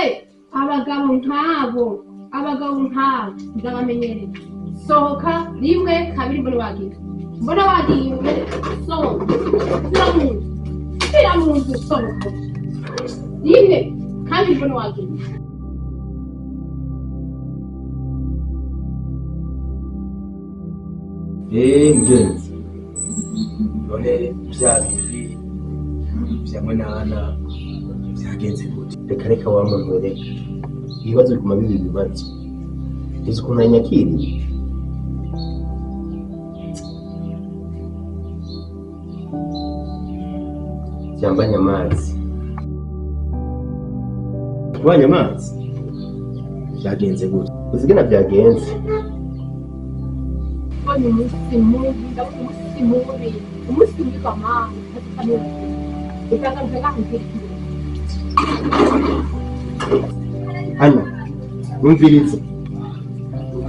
He, abagabo nk'abo, abagabo nk'abo ndabamenyereye. Sohoka rimwe, kabiri, mbona wagiye, mbona wagiye. Sohoka, sira mu nzu, sira mu nzu. Sohoka rimwe, kabiri, mbona wagiye. Mugenzi, none vya bindi vya mwenana vyagenze gute? Reka reka wa muntu we, reka ibibazo biguma biba ibibazo. Uzi ukuntu yanyakiriye? Byambanye amazi. Kubanya amazi vyagenze gute? Uzi ingene vyagenze? Mbonye umunsi mubi, ndabona umunsi mubi, umunsi mubi kwa mama. Utagamije ngakubwira ikintu. Ana, wumviriza,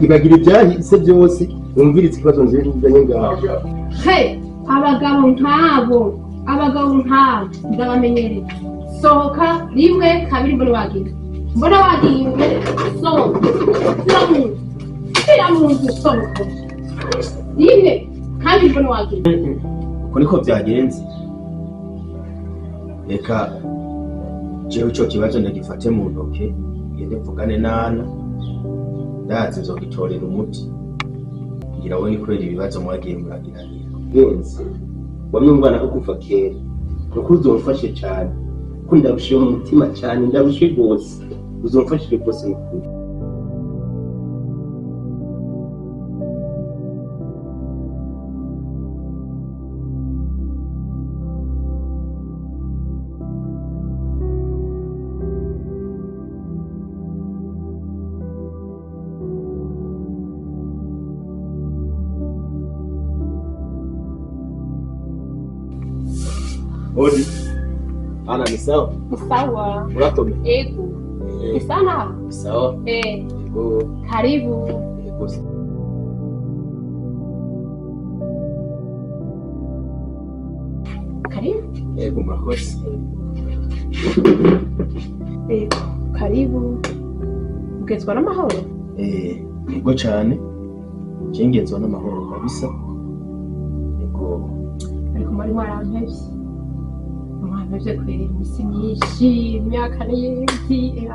ibagira ibyahise byose, wumvirize ikibazo nzanye ngaho. He, abagabo nk'abo, abagabo nk'abo ndabamenyereye. Sohoka rimwe, kabiri, mbona wagiye, mbona wagiye. Sohoka, sira mu nzu, sira mu nzu. Sohoka rimwe, kabiri, mbona wagiye. Uko niko vyagenze. Reka jewe ico kibazo ndagifate mu ntoke, ngende mvugane n'Ana. Ndazi nzogitorera umuti. Ngira we ni kubera ibibazo mwagiye muragiranira. Genzi, wamwe mubana ko kuva kera, nukuri uzomfashe cyane kuko ndarushiye mu mutima cyane, ndarushiye rwose. Uzomfashije rwose nukuri. Odi Ana, ni sawa? Sawa. Urakomeye? Ego. Ni sana. Sawa. Eh. Yego. Karibu. Yego. Karibu. Yego, murakoze. Ego, karibu. Ugezwa n'amahoro? Yego cane, cengezwa n'amahoro kabisa. Yego. Ariko mwari mwarampevye, mwampevye kwera imisi myinshi, imyaka n'iyindi.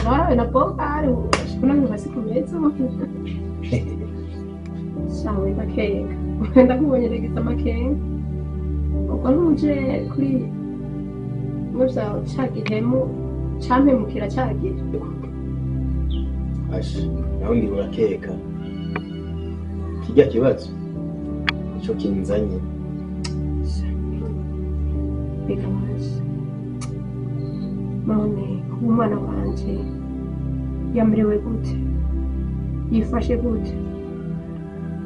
Narawe na bogari shikuna mu masiku meza. Shawe makenga, ndakubonye regeza amakenga. Ubwo ntuje kuri muvya ca gihemu campemukira ca gihe? Asha, nawe ngira urakeka. Kirya kibazo nico kinzanye. Reka waje none, kuba umwana wanje yamerewe gute, yifashe gute,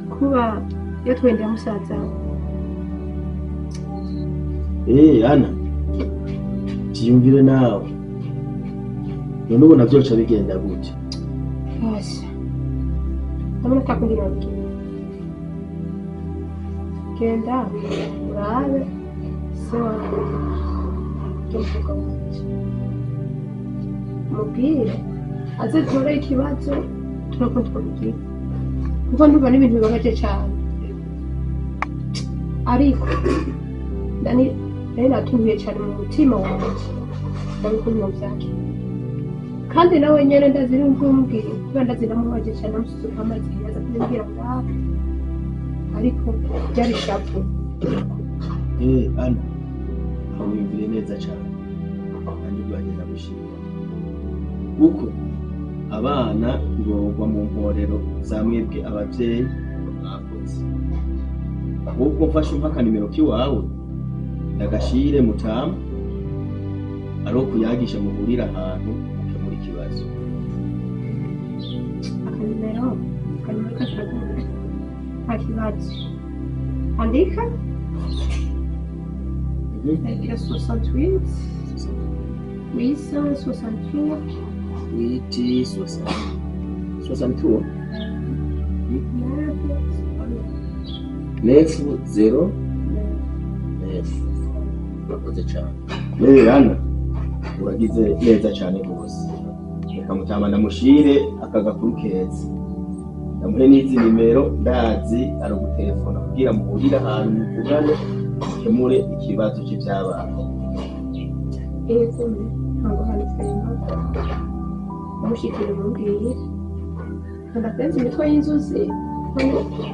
kuba yatwendeye musaza we? Ana, vyiyumvire nawe. None ubona vyoca bigenda gute? Basha, ndabona atakundi nabwira. Genda urabe se wawe, ry'umukobwa wanje, mubwire aze tore ikibazo turako twabigira, kuko ndumva n'ibintu bibabaje cane. Ariko ndani nari natumiye cane mu mutima wanje, ndabikunda vyakira. Kandi nawe nyene ndazi nubwo umubwiye, kubera ndazi ndamubaje cane, namusuzuka amazi yaza kubimbwira ngaho, ariko byari ishavu. Ana, aho wiyumvire neza cane. Nanjye ubwanjye ndagushima. Kuko abana ntibogwa mu mporero za mwebwe abavyeyi mwakoze. Ahubwo mfashe umpa akanimero k'iwawe, ndagashire mutamu, ari ukuyagisha muhurira ahantu mukemura ikibazo. Akanimero, akanimero kashiraguye, nta kibazo. Andika. Agira 68 863. Witi 63 neuf zéro neuf. Urakoze cane. Ana. Uragize neza cyane rwose. Reka mutama ndamushire aka gakuru keza, ndamuhe n'izi nimero, ndazi aragutelefona kugira muhurire ahantu muvugane, mukemure ikibazo c'ivyabaye. Yego, ntabwo handitse mushikire mubwire ndapenze imitwe y'inzuzi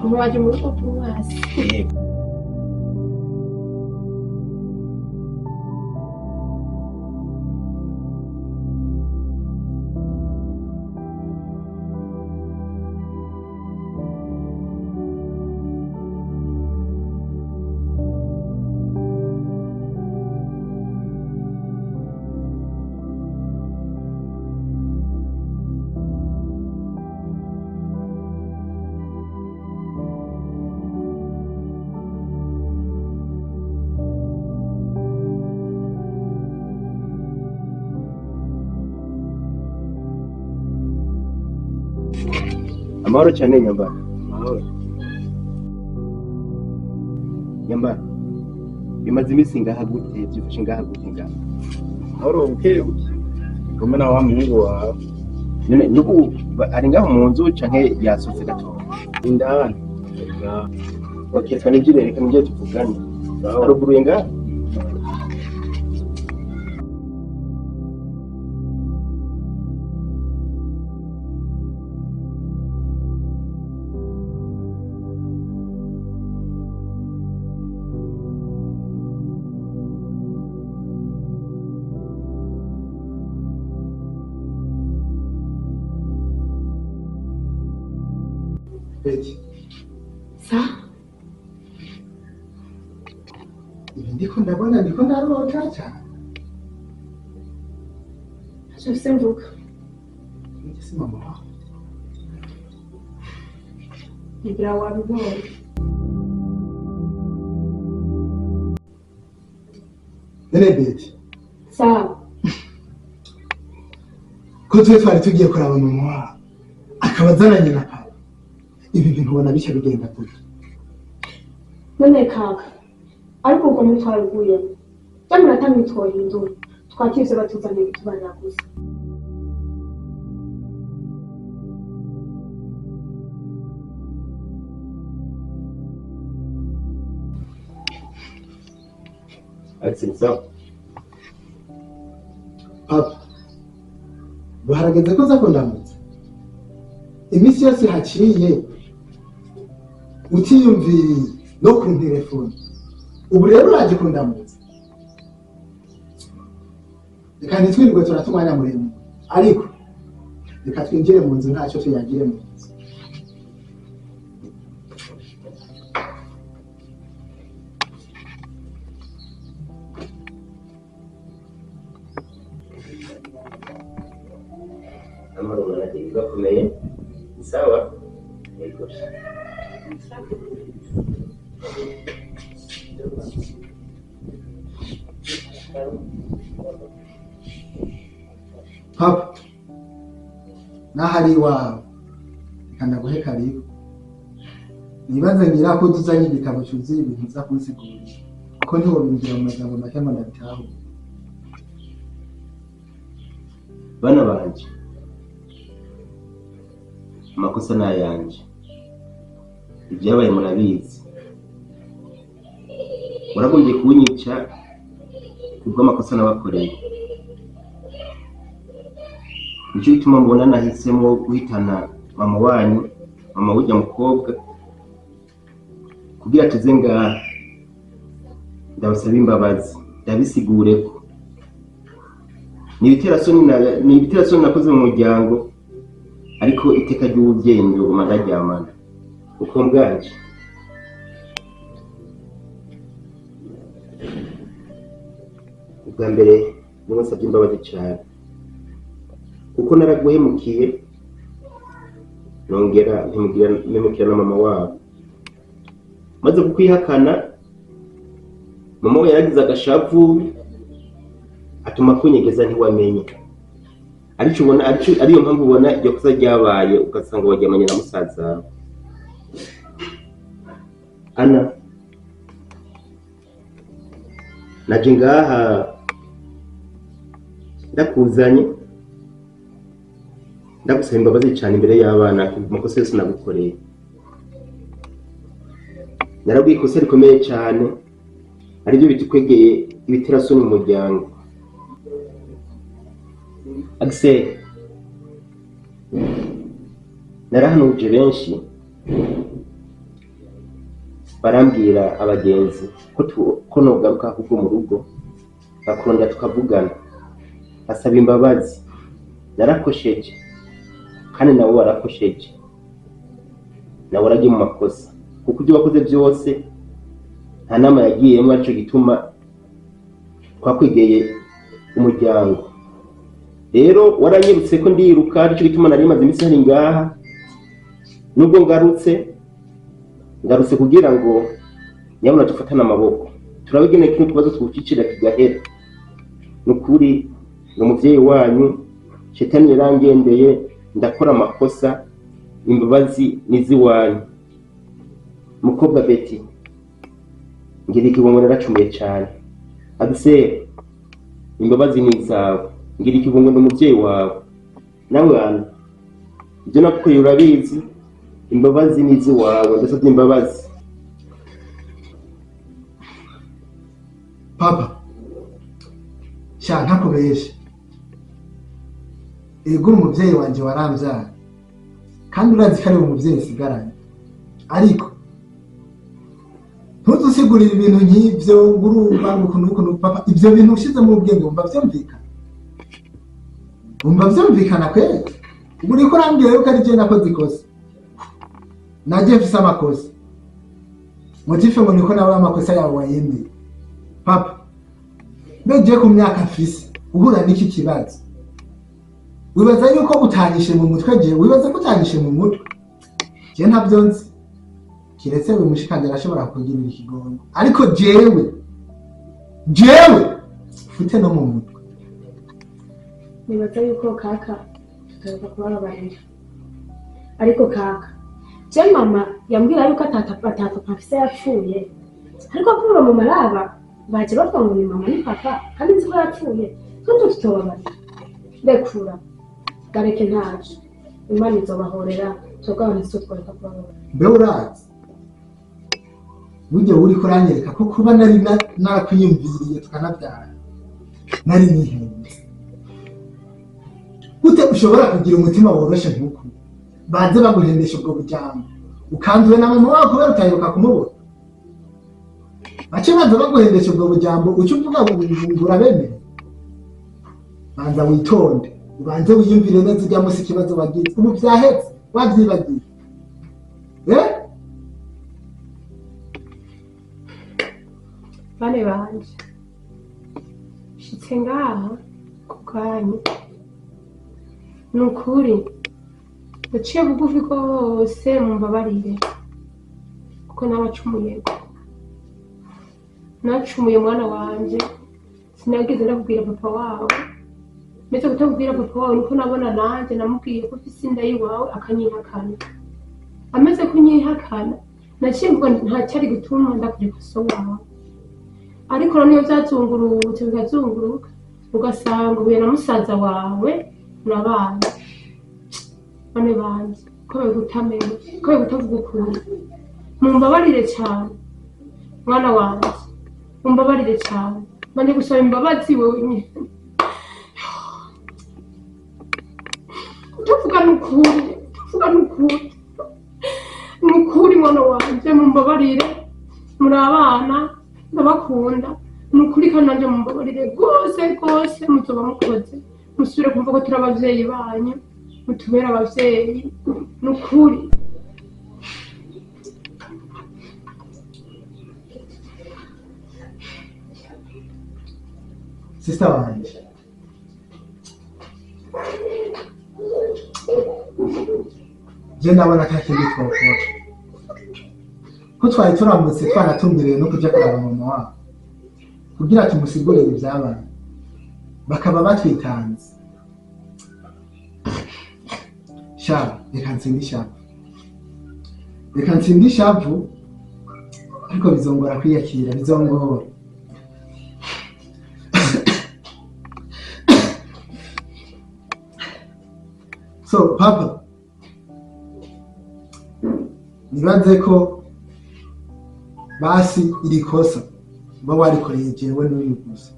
mubaje mu rugo rw'umwasi. Yego. Amahoro cyane, Nyambara. Amahoro, Nyambara. Bimaze iminsi ngaha gute? Byifashe ngaha gute ngaha? Mahoro, buke buke. Kumwe na wa muhungu wawe. None nubu ari ngaho mu nzu canke yasohotse gato? Indani. Okay, reka nigire, reka nigire tuvugane. Haruguruye ngaha. Beti, Sa. Ibi ndiko ndabona, ndiko ndarota cyane. Ntacyo mfise mvuga. Njye si mama wawe. Ngira wabibonye. None Beti, Sa. ko twe twari tugiye kuraba mama wawe akaba azananye na papa, ibi bintu ubona bica bigenda gute? None kaka, ariko ubwo ntitwaruguyemo byamunota ntitwohindura, twakira ivyo batuzaniye kutubarira gusa. Axel, sawa. Papa, buharageze ko uza kundamutsa. Iminsi yose haciye utiyumviriye no kuntelefona, ubu rero uraje kundamutsa. Reka ntitwirirwe turata umwanya muremure, ariko reka twinjire mu nzu, ntacyo tuyagire mu nzu. Amahoro mwanangu, gakomeye. Sawa. Yego. Papa, n'ahari iwawe, reka ndaguhe karibu. Nibaze ngira ko tuzanye igitabo cyuzuye ibintu uza kunsigurira, kuko ntiwobimbwira mu majambo make ngo ndabitahure. Bana banje, amakosa ni ayanje, ibyabaye murabizi. Muragombye kunyica kubw'amakosa nabakoreye. Nicyo gituma mbona nahisemo guhitana mama wanyu, mama w'ujya mukobwa, kugira tuze ngaha ndabasaba imbabazi, ndabisigureko. Ni ibiterasoni nakoze mu muryango, ariko iteka ry'ububyeyi nzoguma ndaryamana uko mbwanje. Ubwa mbere niba nsabye imbabazi cyane kuko naraguhemukiye, nongera mpemukira na mama wabo. Maze kukwihakana, mama we yaragize agashavu atuma kunyegeza, ntiwamenye. Ariko ubona ariyo mpamvu ubona iryo kosa ryabaye, ugasanga waryamanye na musaza wawe. Ana, naje ngaha Ndakuzanye, ndagusaba imbabazi cyane imbere y'abana ku makosa yose nagukoreye. Narabwiye ikosa rikomeye cyane, aribyo bitukwegeye ibiterasoni mu muryango. Axel, narahanuje benshi, barambwira abagenzi ko ko nogaruka ahubwo mu rugo bakurondera tukavugana, basaba imbabazi. Narakosheje kandi nawe warakosheje, nawe waragiye mu makosa, kuko ibyo wakoze byose nta nama yagiyemo, aricyo gituma twakwegeye umuryango. Rero waranyibutse ko ndiruka, aricyo gituma nari maze iminsi hari ngaha. Nubwo ngarutse, ngarutse kugira ngo nyabuna dufatane amaboko, turabigene kino kibazo twucicira kigahera. Ni ukuri ni umuvyeyi wanyu, shetani yarangendeye ndakora amakosa, imbabazi niz'iwanyu. Mukobwa Betty, ngira ikibungo, naracumuye cane. Agiseri, imbabazi ni izawe, ngira ikibungo, ndi umuvyeyi wawe. Nawe Ana, ibyo nagukoreye urabizi, imbabazi ni iz'iwawe, ndasabye imbabazi. Papa, sha ntakubeshe, ego umuvyeyi wanje waramvyara kandi urazi ko ari umuvyeyi nsigaranye, ariko ntuzusigurire ibintu nk'ivyo ngo urumva ngo ukuntu ukuntu. Papa, ivyo bintu ushize mu bwenge wumva vyumvikana? Wumva vyumvikana kweri? Ubu uriko urambwira yuko ari je nakoze ikosa, naje mfise amakosa, motife ngo niko nawe amakosa yawe wayemeye. Papa, mbeje ku myaka mfise uhura n'iki kibazo, wibaza yuko utanyishe mu mutwe? Je wibaza ko utanyishe mu mutwe? Je ntabyo nzi, kiretse uyu mushikanje arashobora kugirira ikigongo, ariko jewe ufite no mu mutwe. Nibaza yuko kaka tutaza kubababarira, ariko kaka, je mama yambwira yuko atata papa mfise yapfuye, ariko kubura mama araba baje bavuga ngo ni mama ni papa kandi nzi ko yapfuye, kandi tutobabarira. Rekura gareke, ntaco, Imana izobahorera, twebwe abantu sitwo tworeka kubababarira. Mbe urazi burya uriko uranyereka ko kuba nari narakwiyumviriye tukanabyara nari nihenze. Gute ushobora kugira umutima woroshe nk'uku, baze baguhendesha ubwo bujambo, ukanzuwe na mama wawe kubera utaheruka kumubona, bace baza baguhendesha ubwo bujambo, uca uvuga ngo ngo urabemeye? Banza witonde, ubanze wiyumvire neza ujya munsi ikibazo wagize ubu vyahetse wavyibagiye, eh? Bane banje, nshitse ngaha ku bwanyu, ni ukuri ndaciye bugufi rwose, mumbabarire kuko nabacumuyeko, nacumuye mwana wanje, sinageze ndakubwira papa wawe. Ndetse kutakubwira papa wawe niko nabona nanjye namubwiye ko ufise inda y'iwawe akanyihakana. Amaze kunyihakana naciye mvuga nti ntacyari gutuma ndakureka so wawe, ariko noneho iyo byazungurutse bikazunguruka ugasanga uhuye na musaza wawe murabana. Bane banje, ko bigutamenya, ko bigutavuga ukuntu, mumbabarire cyane mwana wanje, mumbabarire cyane, manje gusaba imbabazi wewe nyine. Utavuga n'ukuri, utavuga n'ukuri, ni ukuri mwana wanje, mumbabarire, muri abana ndabakunda, ni ukuri kandi nanjye mumbabarire rwose rwose, muzoba mukoze musubire kumva ko turi abavyeyi banyu, mutubere abavyeyi, ni ukuri. Sister wanje, je ndabona ata kindi twokora, ko twari turamutse twaratumbereye no kuja kuraba mama wabo kugira tumusigurire ibyabaye, bakaba batwitanze. Sha reka nsinde ishavu, reka nsinde ishavu, ariko bizongora kwiyakira, bizongora. So papa, nibaze ko basi iri kosa uba warikoreye jewe n'uyu gusa,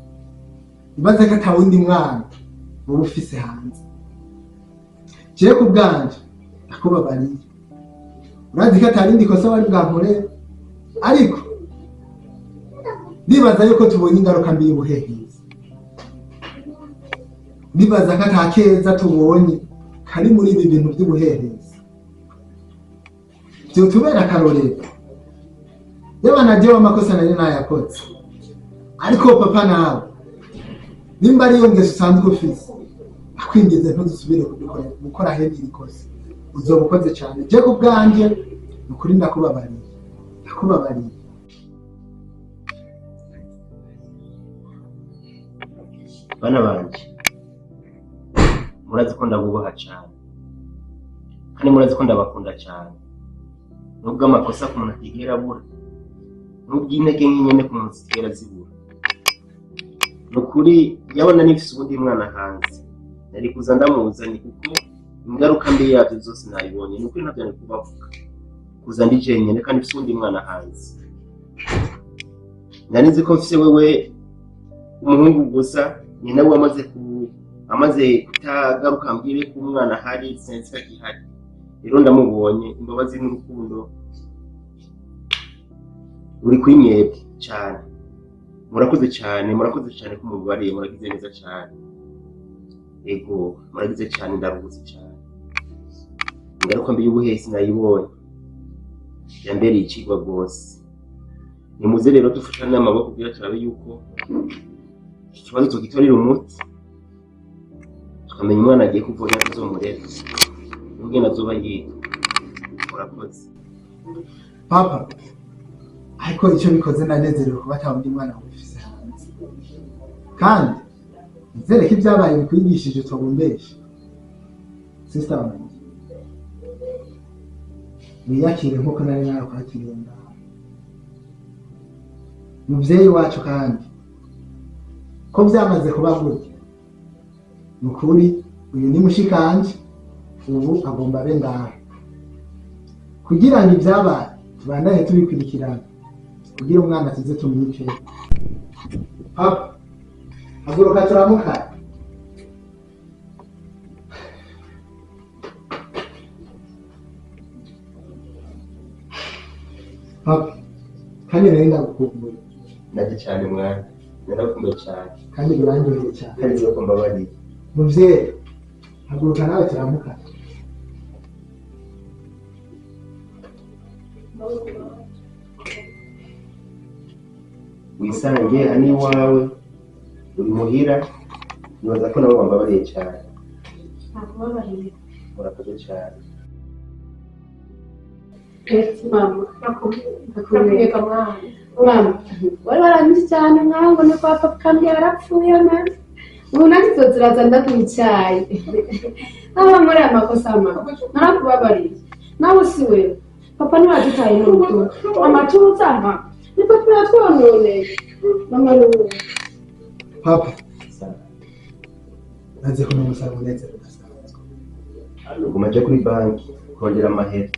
nibaze ko atawundi mwana uba ufise hanze. Jewe ku bwanje ndakubabariye, urazi ko atarindi kosa wari bwankorere, ariko ndibaza yuko tubonye ingaruka mbi y'ubuhehezi. Ndibaza ko ata keza tubonye kari muri ibi bintu by'ubuhehezi. Vyotubera akarorero. Yaba na jewe amakosa nari nayakoze, ariko papa nawe nimba ariyo ngeso usanzwe ufise, akwingize ntuzusubire kudukorera gukora hene iri kosa, uzoba ukoze cyane. Je ku bwanje ni ukuri ndakubabariye, ndakubabariye. Bana banje, murazi ko ndabubaha cyane kandi murazi ko ndabakunda cyane, nubwo amakosa ku muntu atigera abura, nubwo intege nke nyene ku muntu zitigera zibura. Ni ukuri yabona nifise ubundi mwana hanze nari kuza ndamuzanye, kuko ingaruka mbi yabyo zose nayibonye. Ni ukuri ntabyo nari kubavuga kuza ndi jenyene kandi mfise uwundi mwana hanze. Nari nzi ko mfise wewe umuhungu gusa, ni nawe amaze kutagaruka mbwire ko umwana ahari, sinzi ko agihari. Rero ndamubonye, imbabazi n'urukundo ruri kuri mwebwe cyane. Murakoze cyane, murakoze cyane ko mubabariye, muragize neza cyane. Ego, muragize cyane, ndaruhutse cyane. Ingaruka mbi y'ubuhesi nayibonye, yambereye icigwa rwose. Nimuze rero dufatane amaboko kugira turabe yuko iki kibazo tugitorera umuti, tukamenya umwana agiye kuvuga tuzomurera n'ubwenge azoba yitwa. Murakoze. Papa, ariko icyo bikoze ndanezerewe kuba ata wundi mwana wifise hanze, kandi nizere ko ibyabaye bikwigishije utobumbesha. Sister wanjye, wiyakire nkuko nari narakwakiriye ngaho, muvyeyi wacu. Kandi ko byamaze kuba gutya, ni ukuri uyu ni mushikanje, ubu agomba abe ngaha kugira ngo ibyabaye tubandanye tubikurikirana, kugira umwana tuze tumwice. Papa, haguruka turamukanye. Papa, kandi nari ndagukumbuye. Nanjye cyane mwana, narakumbuye cyane. Kandi birandyoheye cyane. Kandi nzi ko mbabariye. Muvyeyi, haguruka nawe turamukanye. Wisange hano iwawe, uri muhira. Nibaza ko nabo bambabariye cyane. Nakubabariye. Murakoze cyane. Mama, nakubwiye mwana. Mama, wari waranyuze cyane mwangu ni kwa papa kandi yarapfuye mama. Ubu nanjye nzoziraza ndakunywa icyayi. Naba muri aya makosa mama, narakubabariye. Nawe si wewe. Papa ntiwadutaye n'urutugu. Mama tuza mama. Ni papa yatwononeye. Mama ni wowe. Papa, naze kuno musaba umunezero udasanzwe. Uguma aje kuri banki kongera amahera,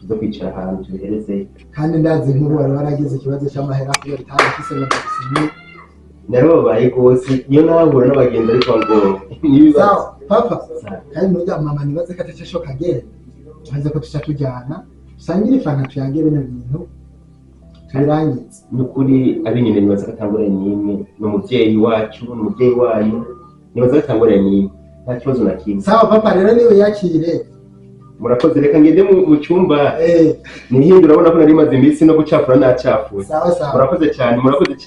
tuze kwicara ahantu tubihereze. Kandi ndazi nk'ubu wari waragize ikibazo cy'amahera kubera utari ngo ndagusinye. Narababaye rwose iyo nahura n'abagenzi, ariko ngo n'ibibazo. Sawa papa, kandi nujya mama nibaze ko ataco shoka agenda, maze ko tuca tujyana dusangire ifanta, tuyange bino bintu tubirangize. Ni ukuri abinyene nibaza ko atangorane n'imwe. Ni umuvyeyi wacu, ni umuvyeyi wanyu, nibaza ko atangorane n'imwe, nta kibazo na kimwe. Sawa papa, rero niwe yakire. Murakoze, reka ngende mu cyumba nihindura, urabona ko nari maze iminsi no gucafura nacafuye. Sawa sawa. Murakoze cyane, murakoze cyane.